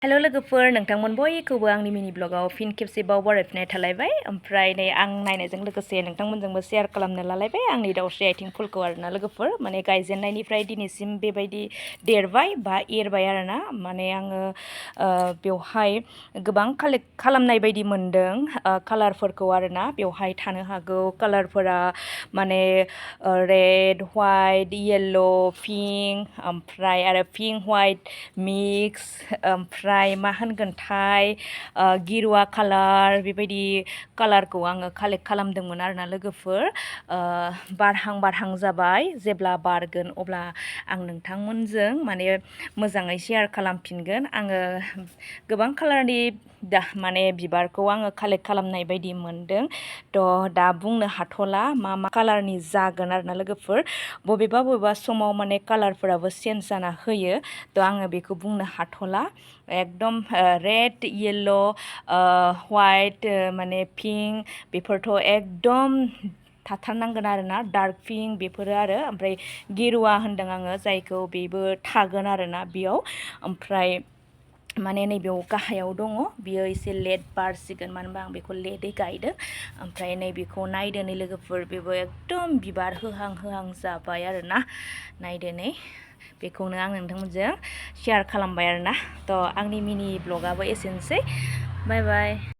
hello लोगोफोर नोंथांमोन बयखौबो आंनि मिनि ब्लगाव फिन खेबसेबाव बरायफिननाय थालायबाय ओमफ्राय नै आं नायनायजों लोगोसे नोंथांमोनजोंबो शेयार खालामनो लालायबाय आंनि दाउस्रि आथिं फुलखौ आरोना लोगोफोर माने गायजेननायनिफ्राय दिनैसिम बेबायदि देरबाय बा एरबाय आरोना माने आङो बेवहाय गोबां कालेक्ट खालामनाय बायदि मोनदों कालारफोरखौ आरोना बेवहाय थानो हागौ कालारफोरा माने रेड व्हाइट येल्लो पिंक ओमफ्राय आरो पिंक व्हाइट मिक्स ओमफ्राय मा होनगोनथाय गिरुवा कालार बेबायदि कालारखौ आङो कालेक्ट खालामदोंमोन आरोना लोगोफोर बारहां जाबाय जेब्ला बारगोन अब्ला आं नोंथांमोनजों माने मोजाङै शेयार खालामफिनगोन आङो गोबां कालारनि माने बिबारखौ आङो कालेक्ट खालामनाय बायदि मोनदों थ' दा बुंनो हाथ'ला मा कालारनि जागोन आरोना लोगोफोर बबेबा समाव माने कालारफोराबो चेन्ज जाना होयो थ' आङो बेखौ बुंनो हाथ'ला एकदम रेड येल्लो व्हाइट माने पिंक बेफोरथ' एकदम थाथारनांगोन आरोना डार्क पिंक बेफोरो आरो ओमफ्राय गेरुवा होनदों आङो जायखौ बेबो थागोन आरोना बेयाव ओमफ्राय माने नैबेयाव गाहायाव दङ बियो एसे लेट बारसिगोन मानो होनबा आं बेखौ लेटै गायदों ओमफ्राय नैबेखौ नायदो नै लोगोफोर बेबो एकदम बिबार होहां जाबाय आरोना नायदो नै बेखौनो आं नोंथांमोनजों शेयार खालामबाय आरोना थ' आंनि मिनि ब्लगाबो एसेनोसै बाय बाय